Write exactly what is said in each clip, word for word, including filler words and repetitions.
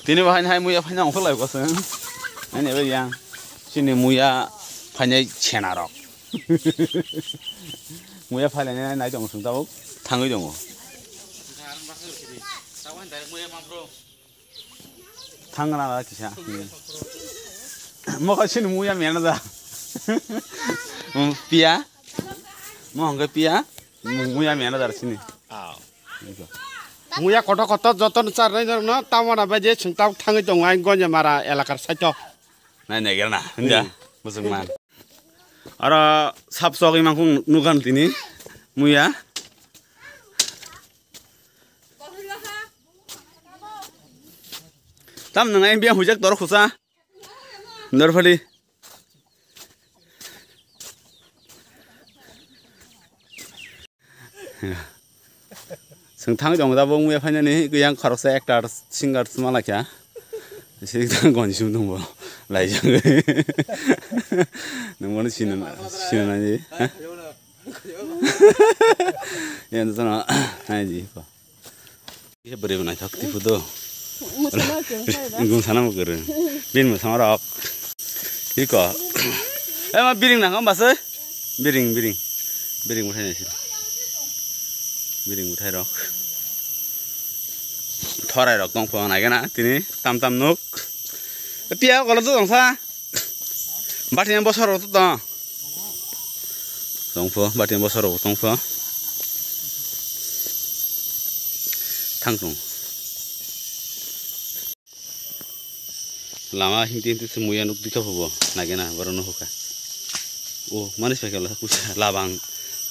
Tini bo haino hai muya phaina ongkhorlai bo chwng. Ani bai yang. Chini muya phainai chena rok. Muya phailai nai nai tong chwng tabuk. Thangwi tongo. Thangna kisa. Mo kha chini muya mena da. Piya. Mo hongke piya. Muya mena da chini. Muya kotor kotor joto no charnai norok no tamona bai je chwng tabuk thangwi tongo ang Gonjamara elakar saito. Nai nai gana hinja. Bujung man. Aro sap chogwi mangkung nugan tini. Muya. Tam nang M B hujak tor khusa. Norphali. Chwng thang jong da bo muya phainani yang khoroksa actor singer smalakya. Sik thang gon sum dong bo. Lai jang. Nang bono sino sino nai. Yang sana hai ji ko. Kisa bwrwi bo naithok tiphuru do. Mwsana kwrwng khai ba? Gum sana bo kwrwng. Bini mwsama rok. Iko. Ema biring nang hamba se? Biring, biring. Biring bwthai naisi. Biring bwthai rok. Thorai rok tong phang naigana tini tam tam nuk. Piya kolo to tongsa. Bati yang bosor rok to tong. Tongpho, bati bosor rok tongpho. Thang tong. Lama himti himti se muya nuk dikha phubo, nagena boro no hukha. O, manis paikala kusa, labang,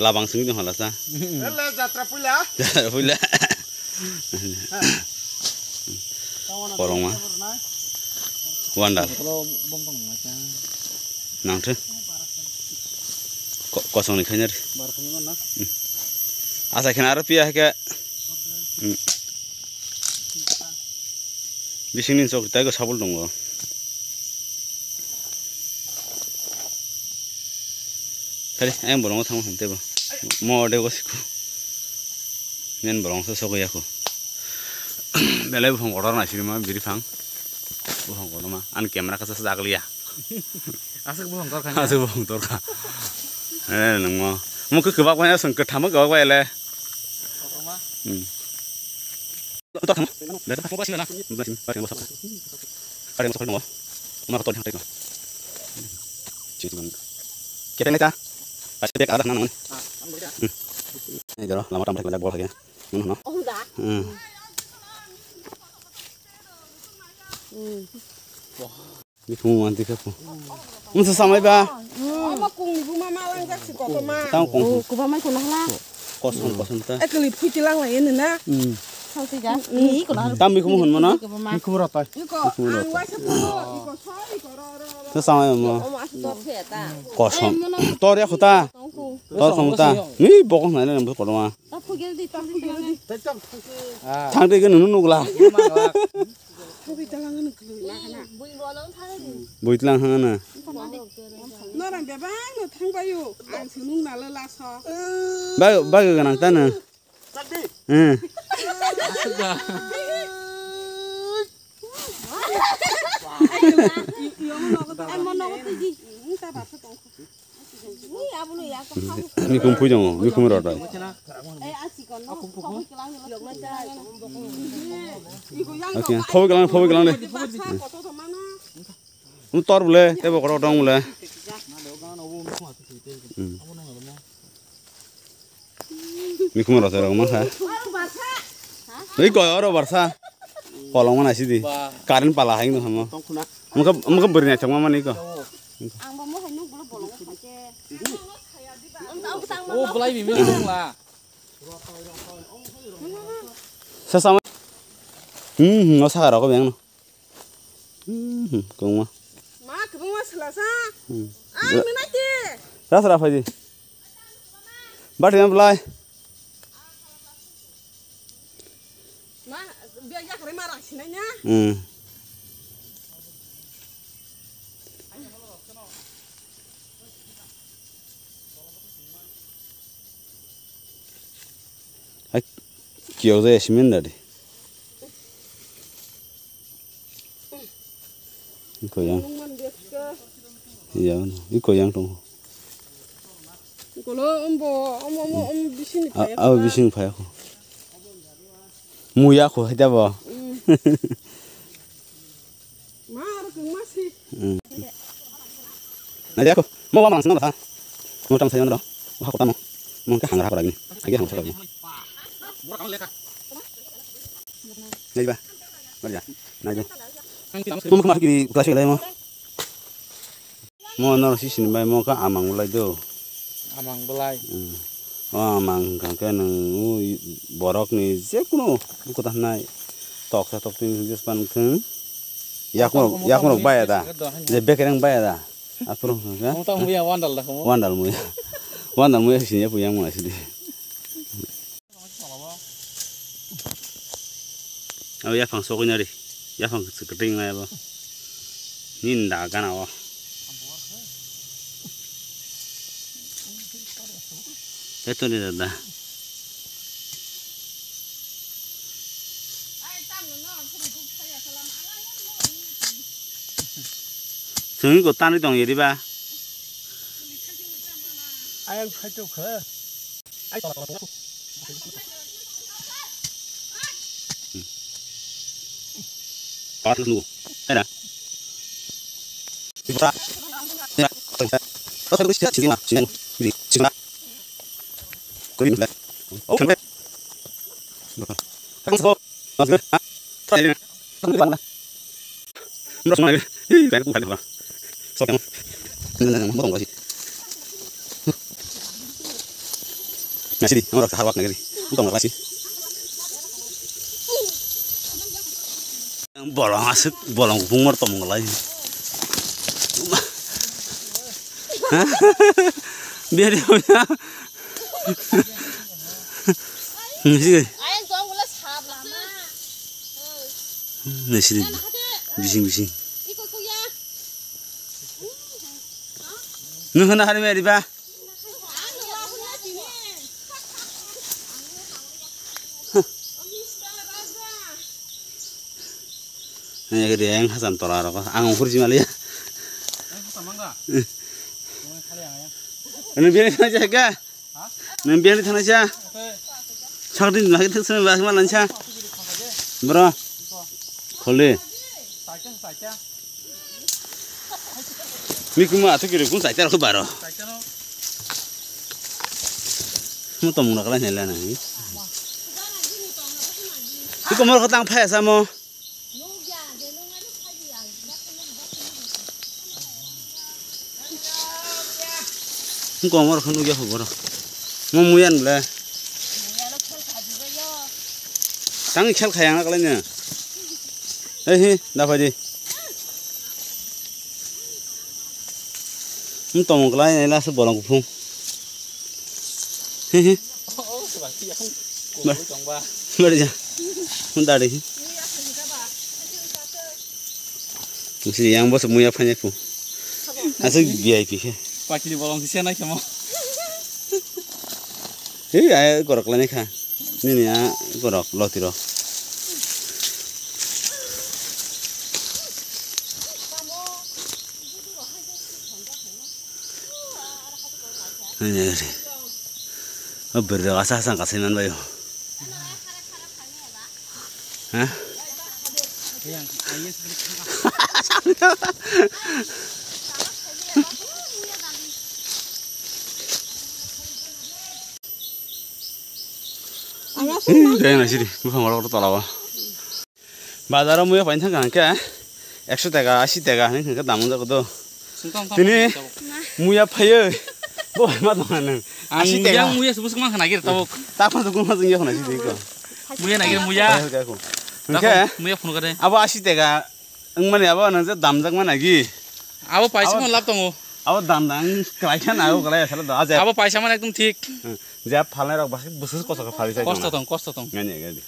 labang singni hola sa. Ele jatra puila. Jatra puila. Kolongma. Wandal. Nangthe. Ko-, kosongni khainari. Asa khena aro piya hai khe. Bisingni chok taigo sabul tongo. Khali ayang bolongo thangma hwn tebo. Mo de go siku. Nen bolong so sogo yako. Belai buphang kotor naisirima biri phang. Buphang kotorma. Ani camera kasa sa jakliya. Aswk buphang torkha. Aswk buphang torkha. Eh, nungmo. Mo khe kwbak bai aswng kwthamo kwbak bai le. Hmm. Kotor thamo. Basi na. Basi, basi mo sok. Are mo sok mo. Uma kotor thang teko. Chitu man. Kita ni ta. Pasti dia ada nang. Hmm. Ini dulu lama tamat lagi bol lagi. Mana no? Hmm. Ni kung wanti ka po. Unsa samai ba. Ama kung ni buma malang jak si koto ma. Tang kung. Oh, kuba mai kuna hala. Kosom kosom ta. Ekli phuti lang lai ni na. Hmm. Sauti ja. Ni kuna. Tam mi kumu hun mana? Ni kumu ratai. Iko ang waisa phulo, iko sori ko ro ro ro. Sa samai ma. Oma asu to phe ta. Kosom. Tor ya khuta. Tongku. Tor khuta. Ni bokong nai na bu koto ma. Ta phugel di, ta phugel di. Thang de nunu nugla. Bui tlang hana. Bui tlang hana. Norang bebang no thang bayu. Ang sunung nalo laso. Bag, bag ganang tana. Hmm. Ang mo nogo tiji. Ni kum phui jongo, ni kum rot ai. Okay, phobi kelang, phobi kelang de. Um tor bole, tebo koro dong bole. Hmm. Ni kum rot ai rok ma kha. Ei ko oro barsa. Kolong mana sidi. Current pala hai no hamo. Muka, muka beri na changma mani ko. Ang bo mo hai nuk bolo bolong kha ke. Oh, belai bimi la. Sa sama. Hmm, hmm, no saka rok beng no. Hmm, hmm, kongma. Ma, kebengma selasa. Hmm. Ah, menai te. Ras ra phaidi. Bati na belai. Ma, biya yakre ma rasinai na. Hmm. Hai, kiyok jaya simen dadi. Iko yang. Iya, iko yang tong. Kolo ombo, omo, omo, om bising ni phaya. Abo bising phaya ko. Muya ko hai dabo. Mm. Ma aro kung ma si. Mm. Na dia ko. Mo wa mang sino da. Mo tang sayo ro. Wa ko tamo. Mo ka hangra ko ragni. Agi hangra ko ragni. Nai ba. Nai ba. Mo ma ki klasi lai mo. Mo no sisini bai mo ka amang bulai do. Amang bulai. Hmm. O amang hwnkha khe nwng o borok ni je kunu buku ta hwnai toksa tokti hwnwi je pan thwng. Yakung yakung rok baya da. Je bekereng baya da. Aphuru hwnkha khe. Mo ta muya wandal da mo. Wandal muya. Wandal muya sini ya puyang mo sidi. Abo yaphang sogwi nari, yaphang kwtwing nai abo. Nini da gana o. Eto ni da da. Chwngwi ko tanwi tong yeri ba. Ayang phai tong kha. Mrok song lagi. Ih, kayak bukan apa. Sok yang mau nggak sih? Nasi di, orang kahawak lagi. Untung nggak sih? Bolong asik, bolong bungor tomong lagi. Biar dia punya. Nasi. Ayang tong gula sab lama. Nasi di. Bising bising. Iko kuya. Nung hana hari meri ba. Nang ya gede yang hasan tola rok ang ongkhor si mali ya. Nang biar sana jaga. Nang biar sana jaga. Sakti lagi tak sana bahas malan sa. Bro. Khole. Mikuma atu kiri kun saita rok baro. Mo tomung rok lai nela na. Iko mo rok tang phaya samo. Iko mo rok nugya ho boro. Mo muyan ble. Tang khel khayang na kalai ne. Hei, hei, da phai di. Wng tongmung kwlai, nai last bolong kuphung. Hei, hei. Bari ja. Wng da di. Nisi yang boso muya phanya ku. Aswk V I P khe. Pakini bolong kisa nai khemo. Hei, ai korok lai kha. Nini a korok lotiro. Nini a ri. O bwrwi rok asa asa kasai man bai o. Ha? Kaya nai siri, buphang rok tola o. Bazar o muya paini thang kha hwnkhe ekso taka, ashi taka hinwi hwnkhe dam wng jago do. Tini muya phaiwi bo bai ma tong nang. Ang ashi taka. Yang muya se bwswk mang khna gir tabuk. Ta pha dukun ma jing yakho nai si diko. Muya nai gir muya. Hwnkhe muya phunu kare. Abo ashi taka wng mani abo nang je damjak ma nai gi. Abo paisa mo lab tongo. Abo dam dang kwlai kha na abo kwlai asala do. Abo paisa mani ekdom thik. Je phalnai rok bwswk kosto khe phali jai. Kosto tong, kosto tong. Ngani gadi.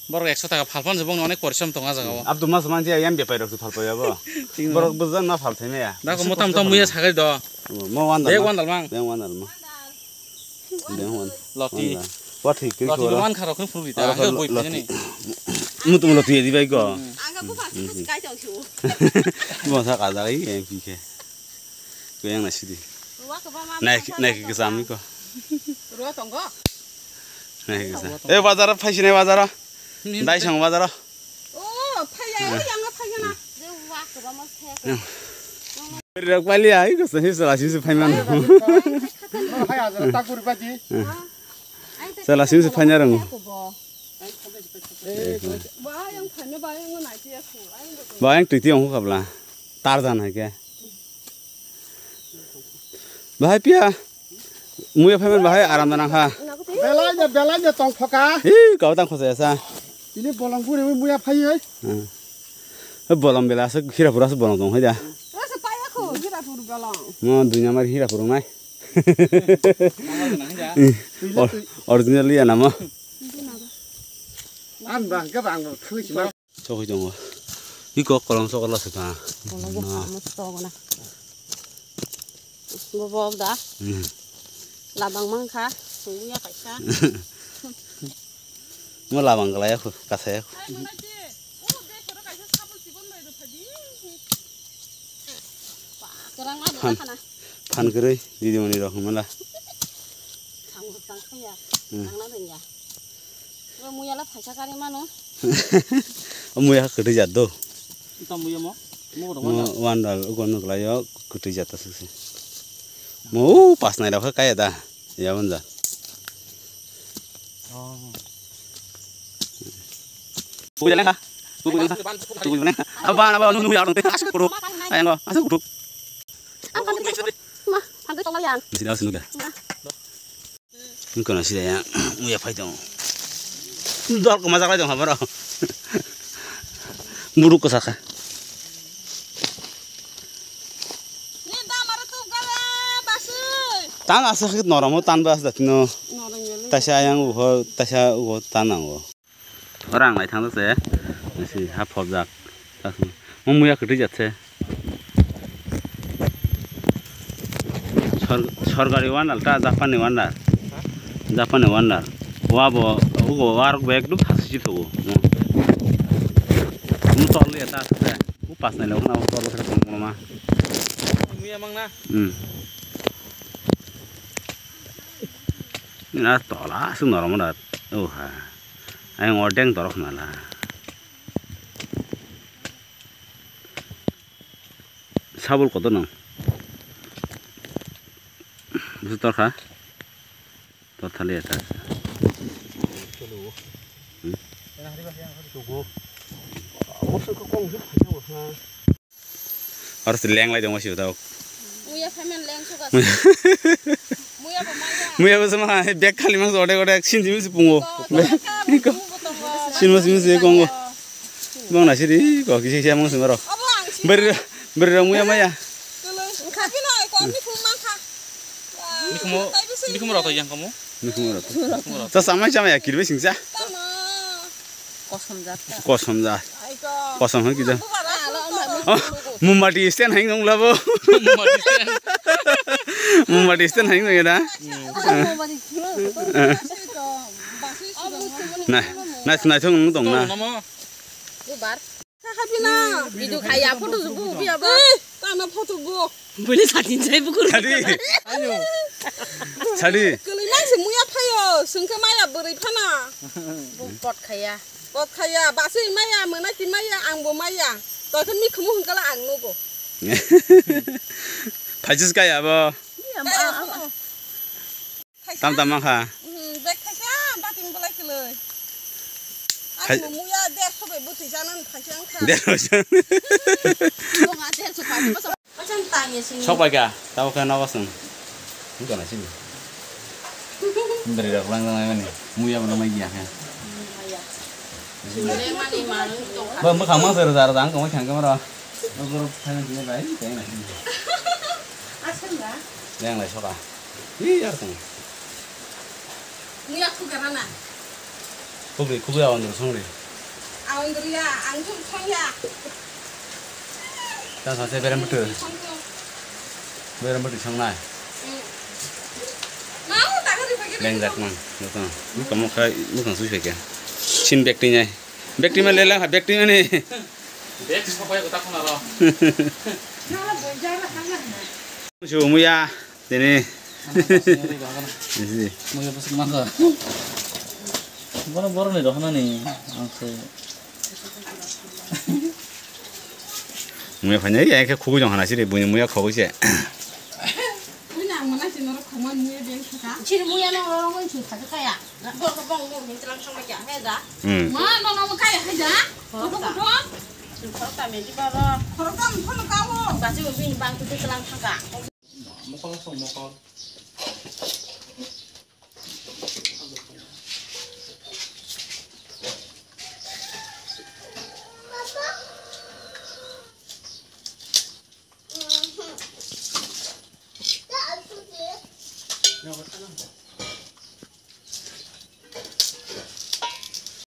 Borok ekso taka phalpan se bongni onek porisom tongo ah jagao. Abdul mas man je yang bepai rok phalpai abo. Borok bwjan ma phal thai maya. Da ko mota mota muya sagai do. Mo wandal. Bek wandal mang. Bek wandal mang. Bek wandal. Loti. Wa thik kri ko. Loti man kharo khun phuru bita. Boi phani. Mutum loti di bai go. Bo sa kajak i M P khe. Kuyang na sidi. Nai nai khe kajam ko. Ruwa tongo. Nai khe kajam. Eh, bazar phaisini bazar. Dai sang bazar. Oh, phaiya, yang phaiya na. Rok pali ai ko sini sala sini phaimano. Sala sini phaina rang. Ba yang titi ang kabla. Tarzan hai ke. Bahai pia. Muya phaimano bahai aram da nangkha. Belai no, belai no tong phoka. Hi, kau tang khosa sa. Ini bolong puri muya phai oi. Bolong bela aswk Hirapur aswk bolong tong hai da. Asa paya kho Hirapur bolong. Mo dunya mar Hirapur nai. Or-, original ya namo. An bang ke bang thangsi ma. Chokwi tongo. Iko kolom sokol se ka. Kolom sokol se ka. Bobo da. Hmm. Labang mangkha, sungya kaisa. Mo labang galaya khu, kasaya khu. Ai, mana che? Oh, de, koro kaisa sabul sibon bai do phadi. Kerang ma phan, phan keroi, didi mani rok mala. Thang thang khaya. Hmm. Thang na thang ya. Muya la phaisa kari mano. Muya kwtwi jat do. Tamo muya mo? Mo rok wanda. Wanda ugo nuk lai yo kwtwi jat aswk se. Mo pas nai rok kaya da. Ya wanda. Oh. Kuya lengka. Kuya lengka. Kuya lengka. Aba aba nu nu ya rong te aswk kuru. Ayango aswk kuru. Ma, phan de tong yan. Sida sunu ga. Wngkha na sida ya, muya phai tongo. Dol koma jaklai tong haboro. Buruk kwsa kha. Tan asa khit norom o tan ba asa datino. Taisa ayang uho, taisa uho tan nango. Ora ang naithang se, si ha phobjak. Mo muya kwtwi jat se. Sor-, sorkari wandal ta Japan ni wandal. Japan ni wandal. Wa bo, ugo warok bo ekdum hasi thogo. Mo tol ya ta se. U pas nai lo na tol se tong ma. Muya mang na. Hmm. Na tola su norom da. Oh ha. Ayang ordeng dorok nala. Sabul kotor nang. Busu torkha. Torthali eta. Hmm. Aro se leng lai tongma sibota. Muya phaimani leng suka. Muya bo maya. Muya bo sama bag khali mang ode ode sin jimi si pungo. Sin mas jimi si kongo. Bong na siri ko kisi kisi mang sumaro. Abo ang si. Ber ber muya maya. Khapi no ko mi phung mang kha. Mikhumo, mikhumo rok to yang kamu? Mikhumo rok to. Mikhumo rok. Sa samai samai ya kirbe singsa. Tama. Kosom jat. Kosom jat. Ai ko. Kosom hai kija. Bubar aku to. Oh, mumbati stand hai nong labo. Mumbati stand. Mumbati stand hai nong ya da. Nah, nah, nah, thong nong tong na. Bubar. Video khaya photo jugu biya ba. Eh, tana photo go. Buli satin jai bukur. Sadi. Ayo. Sadi. Kali nang se muya phayo, sengke maya bwrwi phana. Bu pot khaya. Pot khaya, basi maya, mena ki maya, ang bo maya. To ke mi khumu hungkala ang nugo. Phaisis kaya bo. Iya, ma. Tam tam mangkha. Hmm, bag thaisa, bating belai kwlwi. Hai. Ang muya derso bai bwtwi janani phaisa wngkha. Derso. Nung a derso phaisa. Sok bai kha, tabo khe nogo chwng. Wngkha na sini. Bwrwi rok lang lang mani. Muya bono mai ya kha. Ba mwkhang mang se rwja rwja ang tongwi thang khe maro. Nokoro phaina sini bai, tei na sini. Aswk na? Yang lai soka. Ih, yar tong. Muya khugara na? Khugri, khugri awandru songri. Awandru ya, ang thum thang ya. Ta sa se berem betul. Thang thang. Berem betul sangnai. Hmm. Mau tak hari pagi. Lengjak man, bukan. Bukan mau kai, bukan susah kya. Sin bekti nyai. Bekti mana lelang, bekti mana? Bek sopai kota khuna ro. Su muya tini. Muya bwswk mangkha. Bono boroni rohornani ang se. Muya phainai ya khe khugui jong hana siri buini muya khogui se. Buini ang mwnai se norok khogman muya beng thaka. Siri muya no rorok mui thung thaka kaya. Bor ko bong bong hin tlang thangma kya he da. Hmm. Ma no no kaya he da. Khorok ta. Khorok ta me di baro. Khorok ta mo phono kawo. Basi mo bini bang tu tlang thangka. Mokol song mokol.